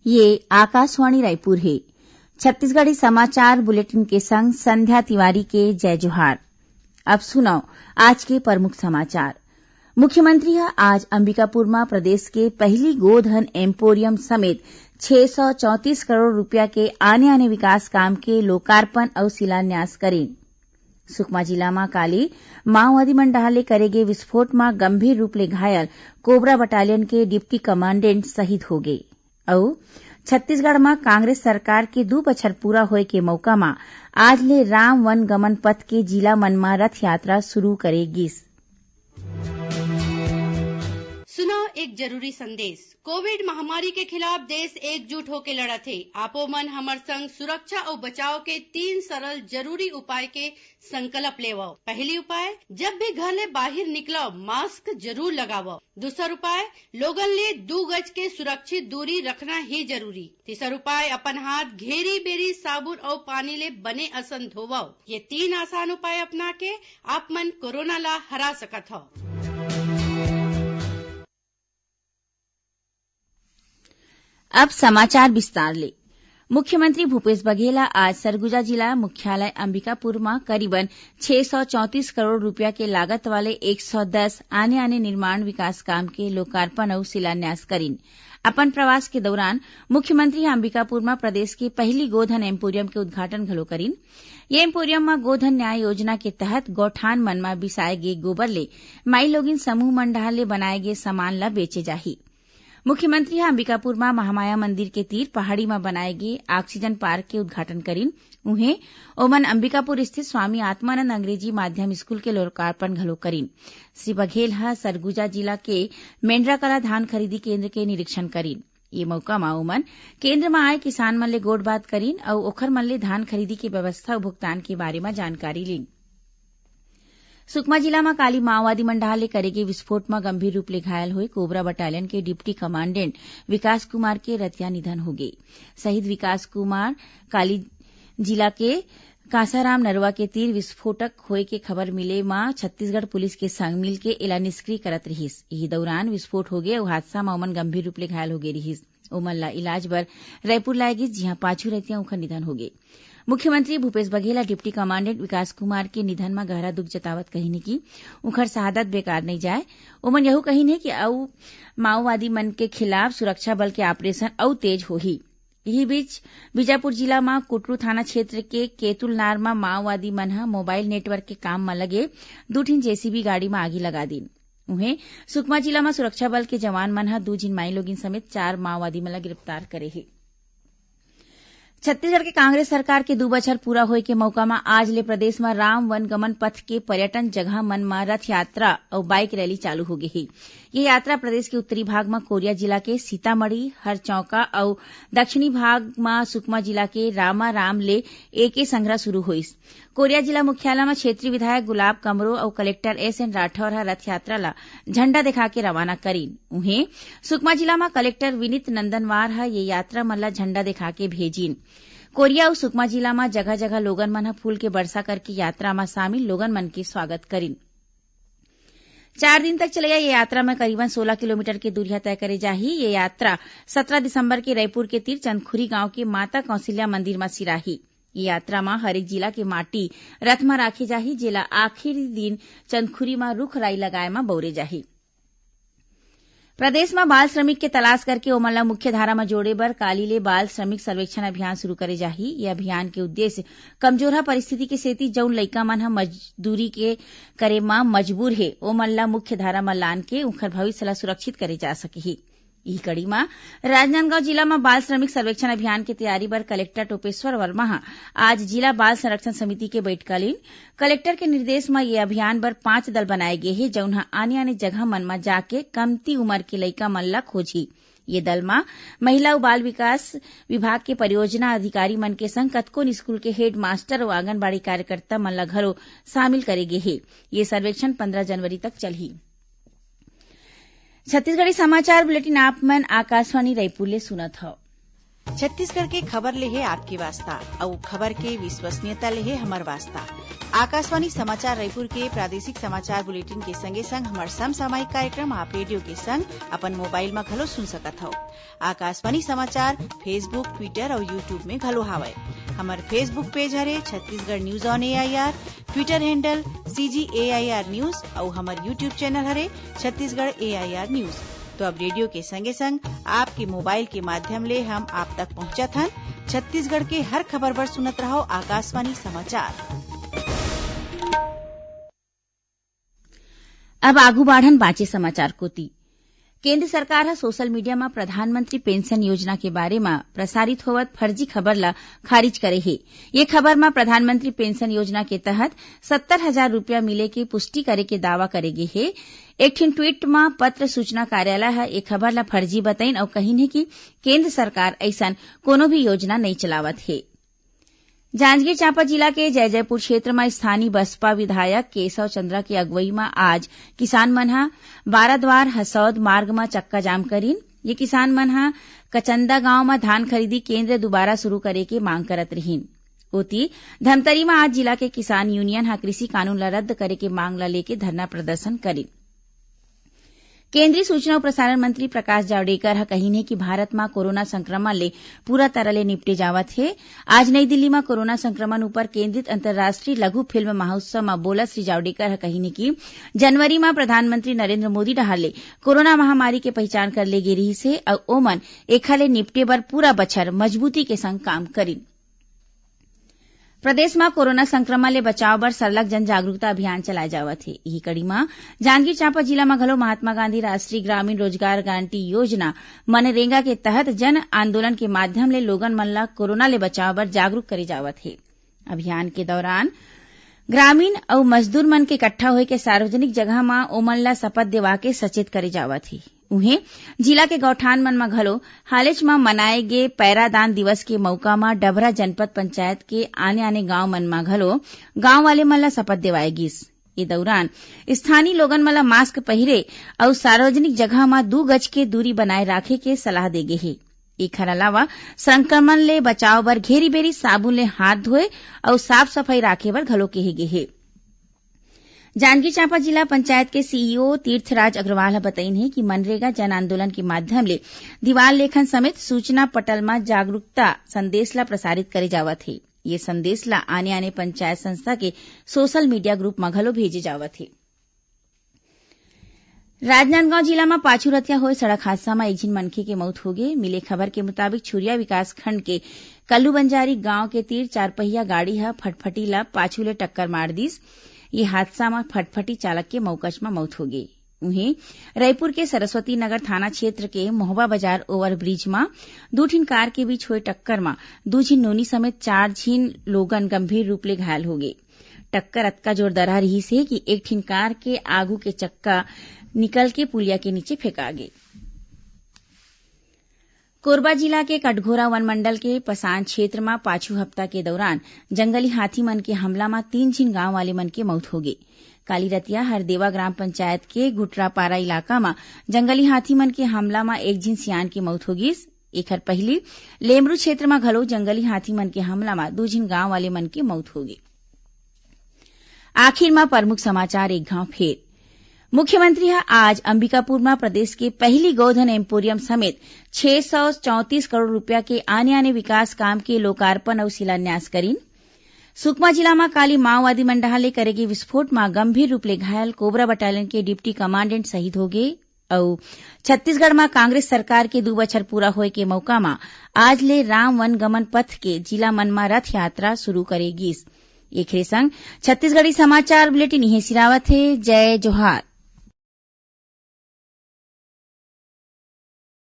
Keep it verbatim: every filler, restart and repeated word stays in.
ये आकाशवाणी रायपुर हे। छत्तीसगढ़ी समाचार बुलेटिन के संग संध्या तिवारी के जय जोहार। अब सुनव आज के प्रमुख समाचार। मुख्यमंत्री ह आज अंबिकापुर म प्रदेश के पहिली गोधन एम्पोरियम समेत छह सौ चौंतीस करोड़ रुपया के आने-आने विकास काम के लोकार्पण अउ शिलान्यास करीन। सुकमा जिला म काली माओवादी मन डहार ले करे गे विस्फोट म गंभीर रूप ले घायल कोबरा बटालियन के डिप्टी कमांडेंट शहीद हो गे। अउ छत्तीसगढ़ म कांग्रेस सरकार के दू बछर पूरा होए के मौका म आज ले राम वन गमन पथ के जिला मन म रथ यात्रा शुरू करे गिस। सुनव एक जरूरी संदेश। कोविड महामारी के खिलाफ देश एकजुट होके लड़त हे। आपो मन हमर संग सुरक्षा अउ बचाव के तीन सरल जरूरी उपाय के संकल्प लेवव। पहली उपाय, जब भी घर ले बाहिर निकलव, मास्क जरूर लगावव। दूसर उपाय, लोगन ले दू गज के सुरक्षित दूरी रखना ही जरूरी। तीसर उपाय, अपन हाथ घेरी बेरी साबुन अउ पानी ले बने असन धोवव। ये तीन आसान उपाय अपना के आप मन कोरोना ला हरा सकत हव। अब समाचार विस्तार ले। मुख्यमंत्री भूपेश बघेल ह आज सरगुजा जिला मुख्यालय अंबिकापुर म करीबन छह सौ चौंतीस करोड़ रुपया के लागत वाले एक सौ दस आने-आने निर्माण विकास काम के लोकार्पण अउ शिलान्यास करीन। अपन प्रवास के दौरान मुख्यमंत्री ह अंबिकापुर म प्रदेश के पहिली गोधन एम्पोरियम के उद्घाटन घलो करीन। ये एम्पोरियम म गोधन न्याय योजना के तहत गौठान मन म बिसाए गे गोबर ले माईलोगिन समूह मन डहार ले बनाए गे सामान ल बेचे जाही। मुख्यमंत्री ह अंबिकापुर म महामाया मंदिर के तीर पहाड़ी म बनाए गे ऑक्सीजन पार्क के उद्घाटन करीन। उहें, ओमन अंबिकापुर स्थित स्वामी आत्मानंद अंग्रेजी माध्यम स्कूल के लोकार्पण घलो करीन। श्री बघेल ह सरगुजा जिला के मेंड्राकला धान खरीदी केंद्र के निरीक्षण करीन। ये मौका म ओमन केंद्र म आए किसान मन ले गोठबात करीन अउ ओखर मन ले धान खरीदी के व्यवस्था अउ भुगतान के बारे म जानकारी लीन। सुकमा जिला म काली माओवादी मन डहार ले करे गे विस्फोट म गंभीर रूप ले घायल होए कोबरा बटालियन के डिप्टी कमांडेंट विकास कुमार के रतिया निधन होगे। शहीद विकास कुमार काली जिला के कांसाराम नरवा के तीर विस्फोटक होए के खबर मिले म छत्तीसगढ़ पुलिस के संग मिलके एला निष्क्रिय करत रिहिस। इही दौरान विस्फोट होगे अउ हादसा म ओमन गंभीर रूप ले घायल होगे रिहिस। ओमन ला इलाज बर रायपुर लाए गिस, जिहां पाछू रतिया उंखर निधन होगे। मुख्यमंत्री भूपेश बघेल ह डिप्टी कमांडेंट विकास कुमार के निधन म गहरा दुख जतावत कहिन हे कि उंखर शहादत बेकार नइ जाए। ओमन यहू कहिन हे कि अउ माओवादी मन के खिलाफ सुरक्षा बल के ऑपरेशन अउ तेज होही। इही बीच, बीजापुर जिला म कुटरू थाना क्षेत्र के केतुलनार म माओवादी मन ह मोबाइल नेटवर्क के काम म लगे दू ठिन जेसीबी गाड़ी म आगी लगा दीन। उहें, सुकमा जिला म सुरक्षा बल के जवान मन ह दू झिन माईलोगिन समेत चार माओवादी मन ल गिरफ्तार करे हे। छत्तीसगढ़ के कांग्रेस सरकार के दू बछर पूरा होए के मौका म आज ले प्रदेश म राम वन गमन पथ के पर्यटन जगह मन म रथ यात्रा अउ बाइक रैली चालू हो गे हे। ये यात्रा प्रदेश के उत्तरी भाग म कोरिया जिला के सीतामढ़ी, हरचौका अउ दक्षिणी भाग म सुकमा जिला के रामाराम ले एके संघरा शुरू होइस। कोरिया जिला मुख्यालय म क्षेत्रीय विधायक गुलाब कमरो अउ कलेक्टर एस एन राठौर ह रथ यात्रा ल झंडा दिखा के रवाना करीन। उहें, सुकमा जिला म कलेक्टर विनीत नंदनवार ह ये यात्रा मन ल झंडा दिखा के भेजिन। कोरिया अउ सुकमा जिला म जगह-जगह लोगन मन ह फूल के बरसा करके यात्रा म शामिल लोगन मन के स्वागत करीन। चार दिन तक चलइया ये यात्रा म करीबन सोलह किलोमीटर के दूरिहा तय करे जाही। ये यात्रा सत्रह दिसंबर के रईपुर के तीर चंदखुरी गांव के माता कौशल्या मंदिर म सिराही। ये यात्रा म हर एक जिला के माटी रथ म राखे जाही, जेला आखिरी दिन चंदखुरी म रुख राई लगाए म बउरे जाही। प्रदेश म बाल श्रमिक के तलाश करके ओमन ल मुख्य धारा म जोड़े बर काली ले बाल श्रमिक सर्वेक्षण अभियान शुरू करे जाही। ये अभियान के उद्देश्य कमजोरहा परिस्थिति के सेती जउन लइका मन ह मजदूरी के करे म मजबूर हे, ओमन ल मुख्य धारा म लान के उंखर भविष्य ल सुरक्षित करे जा सकही। इही कड़ी म राजनांदगांव जिला म बाल श्रमिक सर्वेक्षण अभियान के तैयारी बर कलेक्टर टोपेश्वर वर्मा ह आज जिला बाल संरक्षण समिति के बइठका लीन। कलेक्टर के निर्देश म ये अभियान बर पांच दल बनाए गे हे, जउन ह आने-आने जगह मन म जाके कमती उमर के लइका मन ल खोजही। ये दल म महिला अउ बाल विकास विभाग के परियोजना अधिकारी मन के संग कतकोन स्कूल के हेडमास्टर अउ आंगनबाड़ी कार्यकर्ता मन ल घलो शामिल करे गे हे। ये सर्वेक्षण पंद्रह जनवरी तक चलही। छत्तीसगढ़ी समाचार बुलेटिन आप मन आकाशवाणी रायपुर ले सुनत हव। छत्तीसगढ़ के खबर ले हे आपके वास्ता, अउ खबर के विश्वसनीयता ले हे हमर वास्ता। आकाशवाणी समाचार रायपुर के प्रादेशिक समाचार बुलेटिन के संगे संग हमर समसामयिक कार्यक्रम आप रेडियो के संग अपन मोबाइल म घलो सुन सकत हव। आकाशवाणी समाचार Facebook, Twitter अउ YouTube में घलो हावय। हमर Facebook पेज हरे Chhattisgarh News on A I R, Twitter handle C G A I R News अउ हमर YouTube चैनल हरे Chhattisgarh A I R News। तो अब रेडियो के संगे संग आपके मोबाइल के माध्यम ले हम आप तक पहुंचत हन। छत्तीसगढ़ के हर खबर बर सुनत रहव आकाशवाणी समाचार। अब आगू बाढ़न बांचे समाचार कोति। केंद्र सरकार ह सोशल मीडिया म प्रधानमंत्री पेंशन योजना के बारे म प्रसारित होवत फर्जी खबर ल खारिज करे हे। ये खबर म प्रधानमंत्री पेंशन योजना के तहत सत्तर हजार रुपया मिले के पुष्टि करे के दावा करे गे हे। एक ठिन ट्वीट म पत्र सूचना कार्यालय ह ए खबर ल फर्जी बतइन अउ कहिन हे कि केंद्र सरकार अइसन कोनो भी योजना नइ चलावत हे। जांजगीर चांपा जिला के जैजैपुर क्षेत्र म स्थानीय बसपा विधायक केशव चंद्रा के अगुवई म आज किसान मन ह बाराद्वार हसौद मार्ग म चक्का जाम करिन। ये किसान मन ह कचंदा गांव म धान खरीदी केंद्र दुबारा शुरू करे के मांग करत रिहिन। ओती, धमतरी म आज जिला के किसान यूनियन ह कृषि कानून ल रद्द करे के मांग ल लेके धरना प्रदर्शन करिन। केंद्रीय सूचना अउ प्रसारण मंत्री प्रकाश जावड़ेकर ह कहिन हे कि भारत म कोरोना संक्रमण ले पूरा तरह ले निपटे जावत हे। आज नई दिल्ली म कोरोना संक्रमण उपर केंद्रित अंतर्राष्ट्रीय लघु फिल्म महोत्सव म बोलत श्री जावड़ेकर ह कहिन हे कि जनवरी म प्रधानमंत्री नरेंद्र मोदी डहार ले कोरोना महामारी के पहिचान कर ले गे रिहिस हे अउ ओमन एखर ले निपटे बर पूरा बछर मजबूती के संग काम करिन। प्रदेश म कोरोना संक्रमण ले बचाव बर सरलग जन जागरूकता अभियान चलाए जावत हे। इही कड़ी म जांजगीर चांपा जिला म घलो महात्मा गांधी राष्ट्रीय ग्रामीण रोजगार गारंटी योजना, मनरेगा के तहत जन आंदोलन के माध्यम ले लोगन मन ल कोरोना ले बचाव बर जागरूक करे जावत हे। अभियान के दौरान ग्रामीण अउ मजदूर मन के इकट्ठा होए के सार्वजनिक जगह म ओमन ल शपथ देवा के सचेत करे जावत हे। उहें, जिला के गौठान मन म घलो हालेच म मनाए गे पैरादान दिवस के मउका म डभरा जनपद पंचायत के आने-आने गांव मन म घलो गांव वाले मन ल शपथ देवाए गिस। ए दउरान स्थानीय लोगन मन ल मास्क पहिरे अउ सार्वजनिक जगह म दू गज के दूरी बनाए राखे के सलाह दे गे हे। एखर अलावा संक्रमण ले बचाव बर घेरी-बेरी साबुन ले हाथ धोए अउ साफ-सफाई राखे बर घलो केहे गे हे। जांजगीर चांपा जिला पंचायत के सीईओ तीर्थराज अग्रवाल ह बतईन हे कि मनरेगा जन आंदोलन के माध्यम ले दीवार लेखन समेत सूचना पटल म जागरूकता संदेश ल प्रसारित करे जावत हे। ये संदेश ल आने-आने पंचायत संस्था के सोशल मीडिया ग्रुप म घलो भेजे जावत हे। राजनांदगांव जिला म पाछू रतिया होए सड़क हादसा म एक झिन मनखे के मउत होगे। मिले खबर के मुताबिक, छुरिया विकासखंड के कल्लू बंजारी गांव के तीर चारपहिया गाड़ी ह फटफटी ल पाछू ले टक्कर मार दिस। ये हादसा म फटफटी चालक के मउकच म मउत होगे। उहें, रईपुर के सरस्वती नगर थाना क्षेत्र के मोहबा बाजार ओवरब्रिज म दू ठिन कार के बीच होए टक्कर म दू झिन नोनी समेत चार झिन लोगन गंभीर रूप ले घायल होगे। टक्कर अतका जोरदार रिहिस हे कि एक ठिन कार के आगू के चक्का निकल के पुलिया के नीचे फेंका गे। कोरबा जिला के कटघोरा वन मंडल के पसान क्षेत्र म पाछू हफ्ता के दौरान जंगली हाथी मन के हमला म तीन झिन गांव वाले मन के मउत होगे। काली रतिया हरदेवा ग्राम पंचायत के गुटरापारा इलाका म जंगली हाथी मन के हमला म एक झिन सियान के मउत होगिस। एखर पहिली लेमरू क्षेत्र म घलो जंगली हाथी मन के हमला म दू झिन गांव वाले मन के मउत होगे। आखिर म प्रमुख समाचार एक घांव फेर। मुख्यमंत्री ह आज अंबिकापुर म प्रदेश के पहिली गोधन एम्पोरियम समेत छह सौ चौंतीस करोड़ रूपिया के आने-आने विकास काम के लोकार्पण अउ शिलान्यास करिन। सुकमा जिला म काली माओवादी मन डहार ले करे गे विस्फोट म गंभीर रूप ले घायल कोबरा बटालियन के डिप्टी कमांडेंट शहीद होगे। अउ छत्तीसगढ़ म कांग्रेस सरकार के दू बछर पूरा होए के मउका म आज ले राम वन गमन पथ के जिला मन म रथ यात्रा शुरू करे गिस। एखरे संग छत्तीसगढ़ी समाचार बुलेटिन इहें सिरावत हे। जय जोहार।